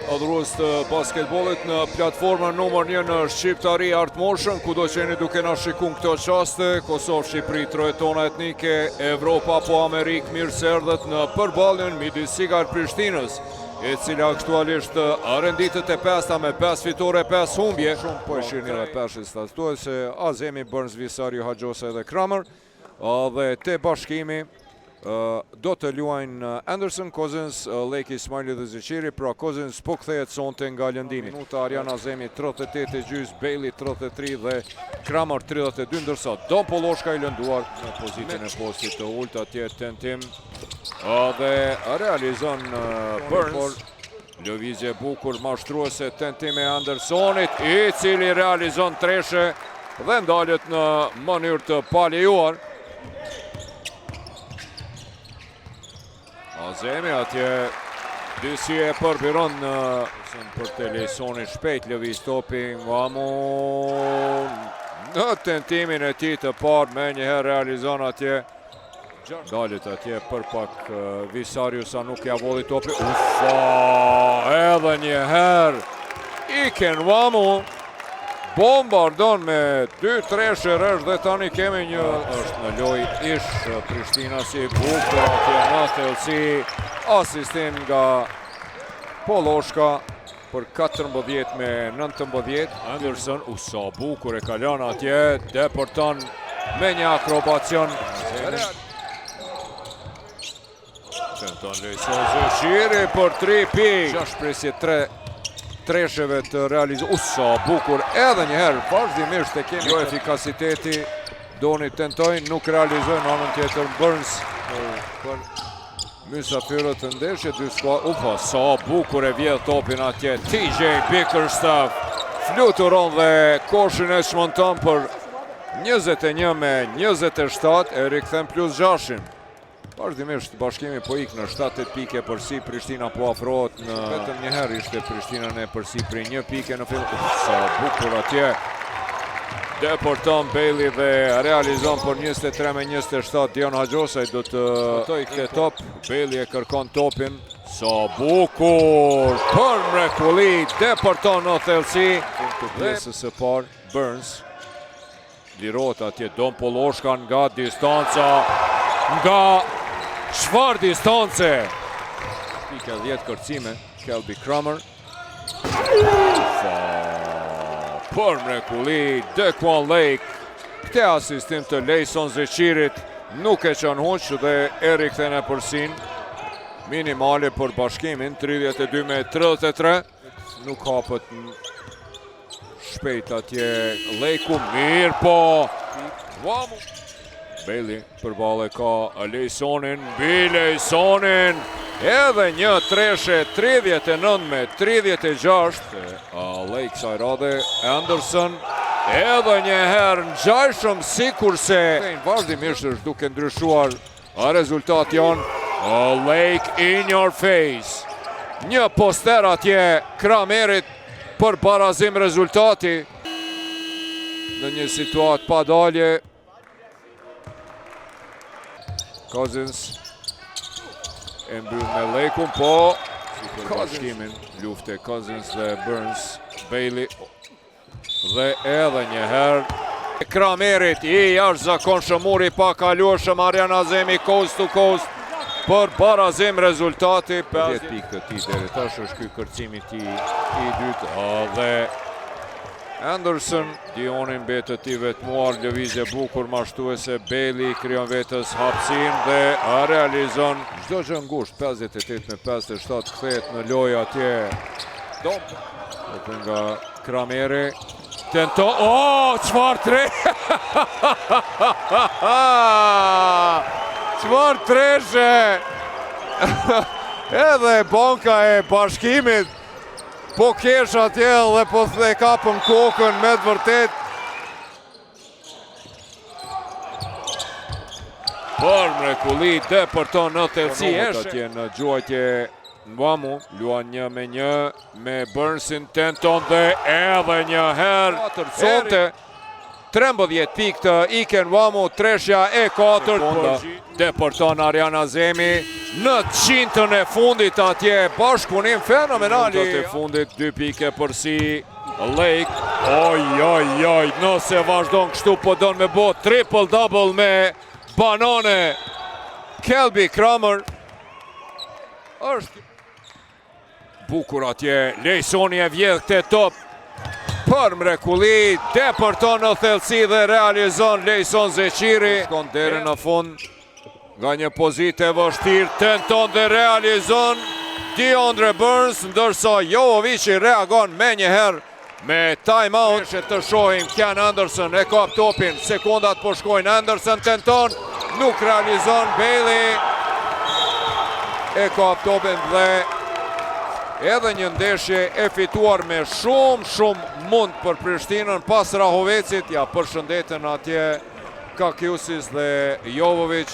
Adhurues të basketbollit në platformën numër 1 në Shqiptari Art Motion, kudo që jeni duke na shiku në këto çaste, Kosovë, Shqipëri, trojet tona etnike, Evropa apo Amerikë, mirë se erdhët në përballjen midis Sigar Prishtinës, e cila aktualisht renditet e pesta me 5 fitore 5 humbje. Shumë po e shihni edhe peshen startuese, Azemi, Burns, Visario, Haxhosaj dhe Kramer. Dhe te Bashkimi do të luajnë Anderson, Cousins, Lake, Ismaili dhe Zeqiri, pra Cousins po kthehet sonte nga lëndimi. Minuta Arjan Azemi 38 e gjys, Bailey 33 dhe Kramer 32, ndërsa Don Polloshka i lënduar në pozitën e postit të ulët atje tentim dhe realizon Burns. Lëvizje e bukur mashtruese tentim e Andersonit, i cili realizon treshe dhe ndalet në mënyrë të palejuar. Azemi atje disi e përbiron në për te Lejsoni shpejt lëviz topi Nwamu në tentimin e tij të parë menjëherë realizon atje Ndalet atje për pak Visario sa nuk ja vodhi topi. Ufa, edhe një herë. Ike Nwamu bombardon me dy treshe rresht dhe tani kemi një është në lojë ish Prishtinasi bukur atje në thellësi asistim nga Polloshka për 14 me 19. Anderson, u sa bukur e kalon atje, depërton me një akrobacion. Tenton Lejson Zeqiri për 3 pikë. 6 presje 3 tresheve të realizu. U sa bukur edhe një herë, vazhdimisht e kemi jo efikasiteti. Doni tentoj, nuk realizoj në anën tjetër Burns për Mysafirët të ndeshje, dy skuadra, ufa, sa bukur e vjedh topin atje, TJ Bickerstaff, fluturon dhe koshin e çmonton për 21 me 27, e rikthen plus gjashin. Vazhdimisht Bashkimi po ik në 7-8 pikë epërsi, Prishtina po afrohet në... Vetëm një herë ishte Prishtina në epërsi prej një pike në fillim. Uf, sa bukur atje. Depërton Bailey dhe realizon për 23 me 27 Dion Haxhosaj do të toj këtë top. Bailey e kërkon topin. Sa bukur për mrekulli depërton në thellësi. Të pjesës së parë Burns lirohet atje Don Polloshka nga distanca nga çfarë distance? Pika 10 kërcime Kelby Kramer Ufa! Për mrekulli, Dequan Lake, këtë asistim të Lejson Zeqirit, nuk e çon huq dhe e rikthen epërsinë minimale për Bashkimin, 32 me 33. Nuk hapët shpejt atje Lake-u, mirë po. Bailey Përballë ka Lejsonin, mbi Lejsonin, edhe një treshe 39 me 36. Lake kësaj radhe, Anderson, edhe një herë ngjajshëm sikurse. Vazhdimisht është duke ndryshuar rezultat janë. Lake in your face. Një poster atje Kramerit për barazim rezultati. Në një situatë pa dalje, Cousins e mbyll me Lake-un, po Bashkimin, lufte Cousins dhe Burns, Bailey dhe edhe një herë. Kramerit i jashtëzakonshëm muri i pakalueshëm Arjan Azemi coast to coast për barazim rezultati. 10 pikë të tij deri tash është ky kërcimi i tij i dytë dhe Anderson Dioni mbetet i vetmuar, lëvizje bukur mashtruese, Bailey krijon vetes hapësinë dhe realizon çdo gjë ngushtë, 58 me 57 kthehet në lojë atje. Dom. Topi nga Krameri. Tento, oh, çfarë tre? Çfarë treshe? Edhe banka e Bashkimit Po kesh atje dhe po e kapën kokën me të vërtet. Për mrekulli depërton në thellësi atje në gjuajtje Nwamu, luan një me një me Burnsin tenton dhe edhe një herë. Sonte. 13 pikë të Ike Nwamu, treshja e katërt. Depërton Arjan Azemi në qintën e fundit atje, bashkëpunim fenomenal. Të fundit, 2 pikë epërsi Lake. Oj, oj, oj, nëse vazhdon kështu po don me bo triple double me banane. Kelby Kramer është bukur atje, Lejsoni e vjedh këtë top për mrekulli, depërton në thellësi dhe realizon Lejson Zeqiri. Shkon deri në fund nga një pozitë e vështirë, tenton dhe realizon Deandre Burns, ndërsa Jovovici reagon me njëherë me time out. Që të shohim Ken Anderson e kap topin, sekundat po shkojnë, Anderson tenton, nuk realizon, Bailey e kap topin dhe edhe një ndeshje e fituar me shumë shumë mund për Prishtinën pas Rahovecit, ja përshëndetën atje Kakiusis dhe Jovovic.